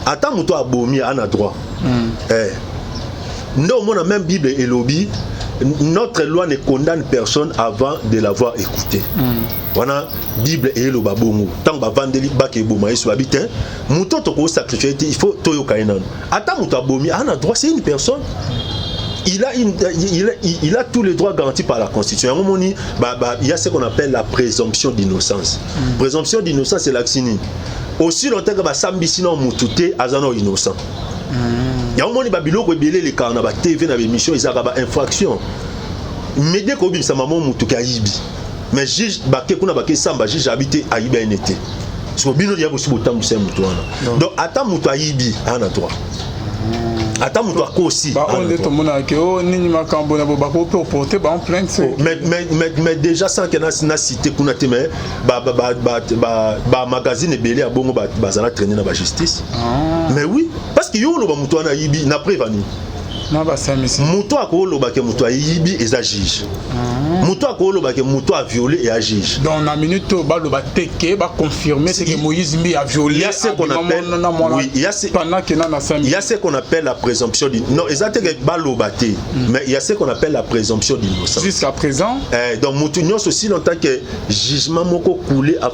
Ata moto abomi, aa na droit. Nde omona même Bible elobi: notre loi ne condamne personne avant de l'avoir écouté. Wana Bible eyeloba bongo. Ntango bavandeli baka eboma Yesu, babi te, moto tokosacrifie te, il faut toyoka ye nano. Ata moto abomi, aa na droit, c'est une personne, il a tous les droits garantis par la Constitution. Yango moni, il y a ce qu'on appelle la présomption d'innocence. Présomption d'innocence, c'est l'accès. Aussi longtemps que basambisi na mutu te, aza na innocent. Yango moni, babiloko ebele elekaka na batv, na baémission, ezalaka bainfraction. Mais dès kobimisa mama mutu ke ayibi, mais juge bake kuna, bake samba, juge abi te, ayibi ayene te. So bino ya bosi botambwisa ye mutu wana. Donc ata mutu ayibi, aza na droit. Ata moto akosi, baoyo nde tomonaka ke o nini makambo na bo bako mpe oporte bango plainte. Oh, mais déjà, sans ke na cité kuna te, mais bamagazine ebele ya bongo bazala traîner na bajustice. Mais oui, parce que yo oloba moto wana ayibi, na preuve nini? Na basamisi. Moto akoloba ke moto ayibi, eza juge. Moto Akoloba ke moto a violé et a juge. Donc na minute oyo, baloba te ke baconfirme ce que Moïse Mbiye a violé. Il y a ce qu'on appelle- oui, il y a ce- pendant ke nana asami. Il y a ce qu'on appelle la présomption non, eza te ke baloba te, mais il y a ce qu'on appelle la présomption d'innocence. Jusqu'à présent. Eh, donc motu nyonso, si longtemps que jugement moko coulé à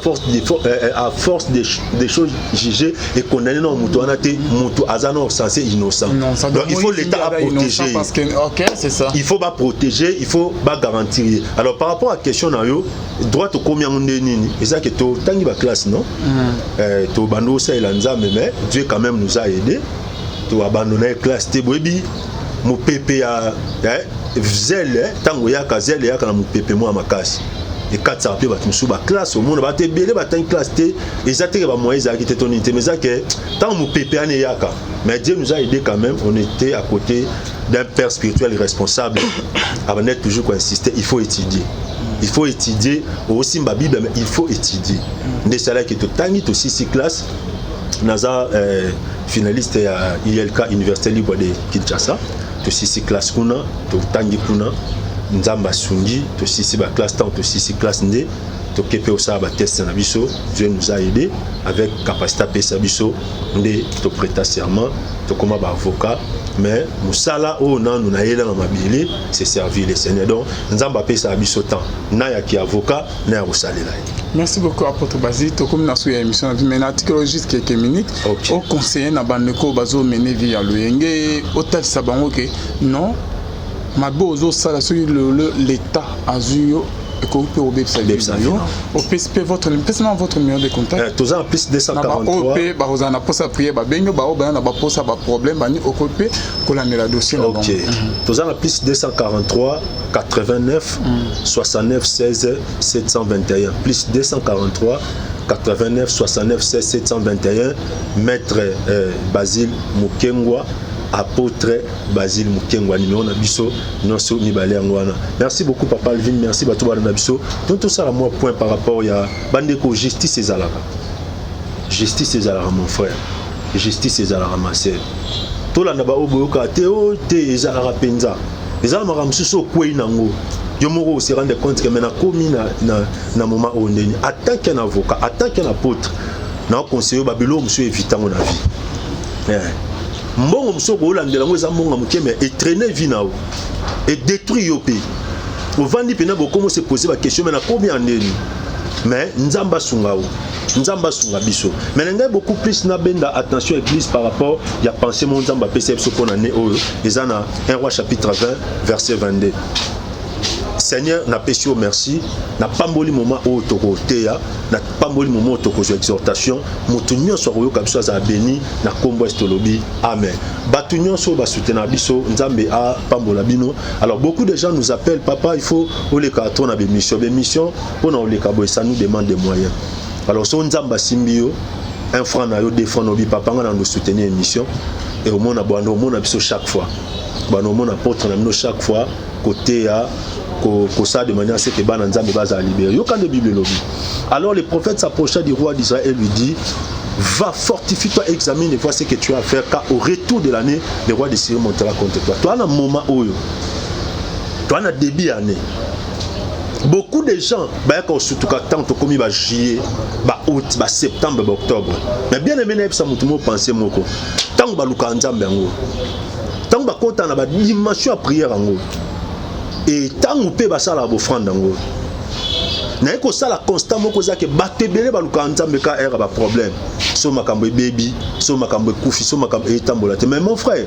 force des choses jugées et condamné, non, motu wana te, motu aza non censé innocent. Non, ça. Donc il faut Moïse l'État Mbiye à aza innocent protéger. parce que ok, c'est ça. Il faut baprotéger, il faut bagarantir ye. Alors, par rapport à question na yo, droit tokomi yango nde nini? Eza ke totangi baclasse, non, tobanda osalela Nzambe, mais Dieu quand même nous a aidé, toabandonna classe te. Boyebi mopepe ya zèle, ntango eyaka, zèle eyaka na mopepe mwa makasi, ekatisaka mpe bato mosusu baclasse. Omona bato ebele batangi classe te, eza teke bamoyen ezalaki te to nini te, mais eza ke ntango mopepe wana eyaka. Mais Dieu nous a aidé quand même, on était à côté d'un père spirituel responsable, abandait toujours koinsister: il faut étudier, il faut étudier, osimba Bible, mais il faut étudier. Nde esalaki totangi, tosisi classe. Naza finaliste ya ULK, Université libre de Kinshasa. Tosisi classe kuna, totangi kuna, Nzambe asungi, tosisi baclasse. Ntango tosisi classe, nde toke mpe osala batest na biso. Dieu nous a aidé avec capacité apesa biso, nde toprêta serment, tokóma baavocat. Mais mosala oyo nanu nayela na mabele, c'est servir le Seigneur. Donc Nzambe apesaka biso temps na yaki avocat na ya kosalela ye. Merci beaucoup, apôtre Basile. Tokomi na suka ya émission na biso, mais natikelo juste quelques minutes. Oconseiller na bandeko oyo bazomene vie ya loyenge, otalisa bango ke non, mabe ozosala, soki lelo l'état azwi yo, ekoki mpe kobebisa vie Bebisa na vie yo. na Opesi mpe votre, pesana votre numéro de contact. Toza en plus Na baoyo 243 mpe bakozala na posa prière, babengi yo, baoyo baya na baposa baproblème bani, okoki mpe kolandela dossier na bango. Ok, toza na plus 243 89 69 16 721, plus 243 89 69 16 721. Maître Basile Mukengwa, apôtre Basile Mukengwa, numéro na biso nyonso mibale yango wana. Merci beaucoup, papa Alvin, merci bato bana na biso. Donc tosala mwa point par rapport ya bandeko. Justice ezalaka, justice ezalaka, mon frère, justice ezalaka, ma sœur. Tolanda baoyo boyokaka te, o te, ezalaka mpenza. Eza na makambo mosusu okwei nango, yo moko ose rendre compte ke me nakomi na moment oyo ndeni. En tant qu'un avocat, en tant qu'un apôtre, naoconseille yo babiloko mosusu, évite yango na vie. Mbongo mosusu okolandela yango, eza mbongo ya moke, mais etraîne vie na yo, edétruire yo mpe. Ovandi mpena, bokomi ose pose baquestion: me nakomi ya ndeni? Mais Nzambe asunga yo, Nzambe asunga biso. Mais na ngai, beaucoup plus nabenda attention église par rapport ya pensée mo Nzambe apesa biso mpo na ne oyo eza na 1 Roi chapitre 20 verset 22. Seigneur, napesi yo merci, napamboli moment oyo tokoteya, napamboli moment oyo tokozwa exhortation. Moto nyonso akoyoka biso azala béni na nkombo esi tolobi amen. Bato nyonso oyo basoutenaka biso, Nzambe apambola bino. Alors, beaucoup de gens nous appellent: papa, il faut oleka to na bémission, bémission mpona oleka boye, ça nous demande des moyens. Alors so Nzambe asimbi yo 1 franc na yo, 2 francs, nobi: papa, nga na ndo soutenir émission. Et omona bwanda, omona biso chaque fois, bwana, omona apôtre na bino chaque fois koteya, kosala de manière à ce que bana Nzambe bazala libéré. Yoka nde Bible elobi: alors le prophète s'approcha du roi d'Israël et lui dit: va, fortifie-toi, examine et vois ce que tu as à faire, car au retour de l'année, le roi de Syrie montera contre toi. Toi, na moment oyo toi, na début année, beaucoup de gens bayaka kosutuka ntango tokomi bajuillet, baaoût, baseptembre, baoctobre. Mais bien aimé, nayebisa motu mo pense moko: ntango balukaka Nzambe yango, ntango bakota na badimension ya prière yango, e ntango mpe basalaka bofrande yango, naye kosala constat moko eza ke bato ebele balukaka Nzambe ka ere baproblème, so makambo ebebi, so makambo ekufi, so makambo etambola te. Mais mon frère,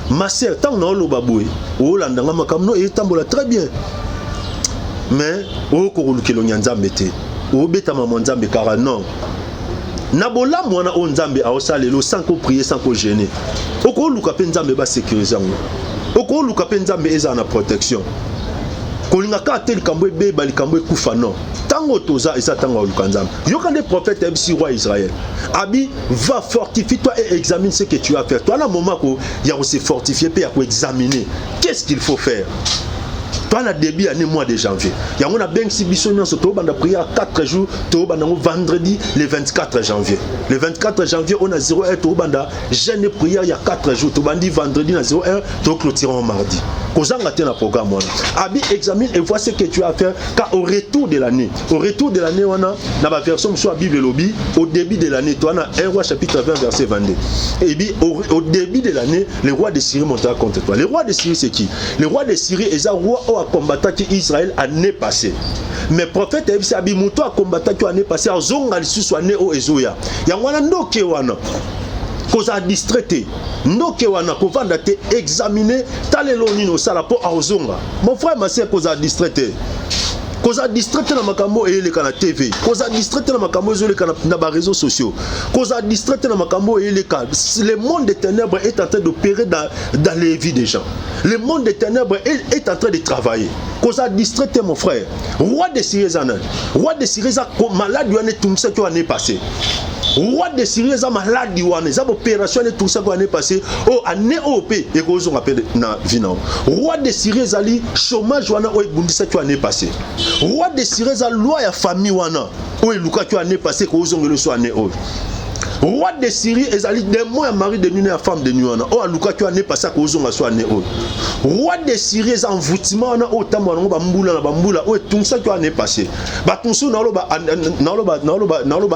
ma sœur, ntango naoloba boye, olandanga, makambo no etambola très bien, mais oyoka koluka elongi ya Nzambe te, obetama mwa Nzambe kaka non na bolamu wana oyo Nzambe aosala lelo, sans koprier, sans kojeûner. Okoluka mpe Nzambe basécuriser yango, okoluka mpe Nzambe ezala na protection. Kolinga kaka te likambo ebeba, likambo ekufa, non. Ntango toza, eza ntango ya koluka Nzambe. Yoka nde prophète ayebisi roi Israël, abi: va, fortifie toi et examine ce que tu as faire. Toi, na moment ko ya kose fortifier mpe ya koexaminer qu'est-ce qu'il faut faire, toi, na début année, mois de janvier yango, nabengisi biso nyonso tobanda prière 4 jours. Tobanda yango vendredi le 24 janvier. Le 24 janvier oyo na 01, tobanda jeûne prière ya 4 jours. Tobandi vendredi na 01, toclôturer mardi. Kozanga te na programme wana. Abi examine et vois ce que tu as à faire car au retour de l'année, au retour de l'année wana na ba version mosusu ya Bible elobi au début de l'année, toi na 1 roi chapitre 20 verset 22. Et bi au début de l'année, le roi de Syrie montera contre toi. Le roi de Syrie c'est qui? Le roi de Syrie eza roi oyo akombataki Israël année passée. Mais prophète ayebisi abi moto akombataki année passée azonga lisusu année oyo ezoya. Yango wana ndoke wana kozala distrait te, ndoke wana kovanda te, examiner talelo nini osala mpo azonga. Mon frère, ma sœur, kozala distrait te, kozala distrait te na makambo eyeleka na TV, kozala distrait te na makambo ezoleka na baréseaux sociaux, kozala distrait te na makambo eyeleka. Le monde des ténèbres est en train d'opérer dans les vies des gens. Le monde des ténèbres est en train de travailler. Kozala distrait te, mon frère. Roi de Syrie eza nani? Roi de Syrie eza maladi wana etungisaki oyo année passée. Roi de Syrie eza maladi wana, eza baopération wana etungisaki oyo année passée, oyo année oyo mpe ekozonga mpe na vie na yo. Roi de Syrie ezali chômage wana oyo ebundisaki oyo année passée. Roi de Syrie eza loi ya famille wana oyo elukaki oyo année passée, ekozongela so année oyo. Roi de Syrie ezali démon ya mari de nuit na ya femme de nuit wana oyo alukaki oyo année passée, akozonga so année oyo. Roi de Syrie eza envoûtement wana oyo otambola nango bambula na bambula, oyo etungisaki oyo année passée. Bato mosusu naoloba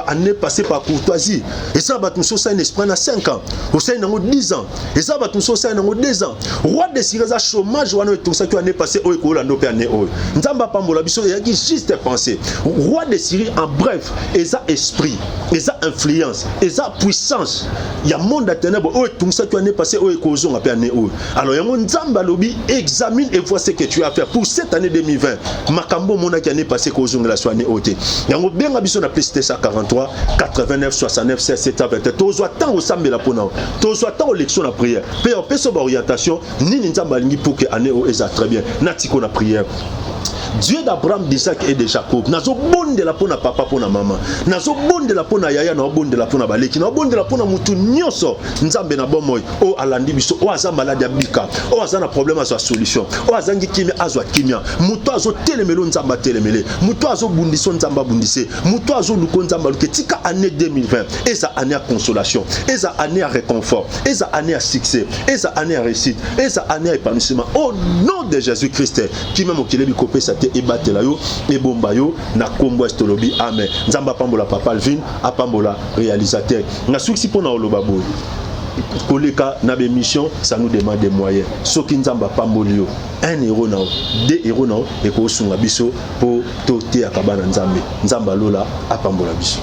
année passée par courtoisie. Eza bato mosusu osali na esprit na 5 ans, osali nango 10 ans, eza bato mosusu osali nango 2 ans. Roi de Syrie eza chômage wana oyo etungisaki oyo année passée, oyo ekolanda mpe année oyo. Nzambe apambola biso. Eyaki juste pensée. Roi de Syrie, en bref, eza esprit, eza influence, eza puissance ya monde ya ténèbre oyo etungisaki oyo année passée, oyo ekozonga mpe année oyo. Alors yango Nzambe alobi: examine et vois ce que tu as à faire pour cette année 2020. Makambo omonaki année passée kozongela so année oyo te. Yango benga biso na plus 243 89 69 16 721. Tozwa ntango osambela mpona yo, tozwa ntango lection na prière mpe opesa baorientation nini Nzambe alingi pour que année oyo eza très bien. Natiko na prière. Dieu d'Abraham, d'Isaac et de Jacob, nazobondela mpo na papa, mpo na mama, nazobondela mpo na yaya, naobondela mpo na baleki, naobondela mpo na mutu nyonso. Nzambe na bomoi oyo alandi biso, oyo aza maladi abika, oyo aza na problème azwa solution, oyo azangi kimia azwa kimia. Moto azotelemela, Nzambe atelemele. Moto azobundisa, Nzambe abundise. Moto azoluka, Nzambe aluke. Tika année 2020 eza année ya consolation, eza année ya réconfort, eza année ya succès, eza année ya réussite, eza année ya épanouissement, au nom de Jésus Christ. Kimia mokili ebi kopesa te ebatela yo, ebomba yo na nkombo ya tolobi amen. Nzambe apambola papa Alvin, apambola réalisateur. Nasukisi mpo na oloba boye: koleka na bémission, ça nous demande des moyens. Soki Nzambe apamboli yo, 1 euro na yo, 2 euro na yo ekosunga biso mpo toteyaka bana Nzambe. Nzambe alola apambola biso.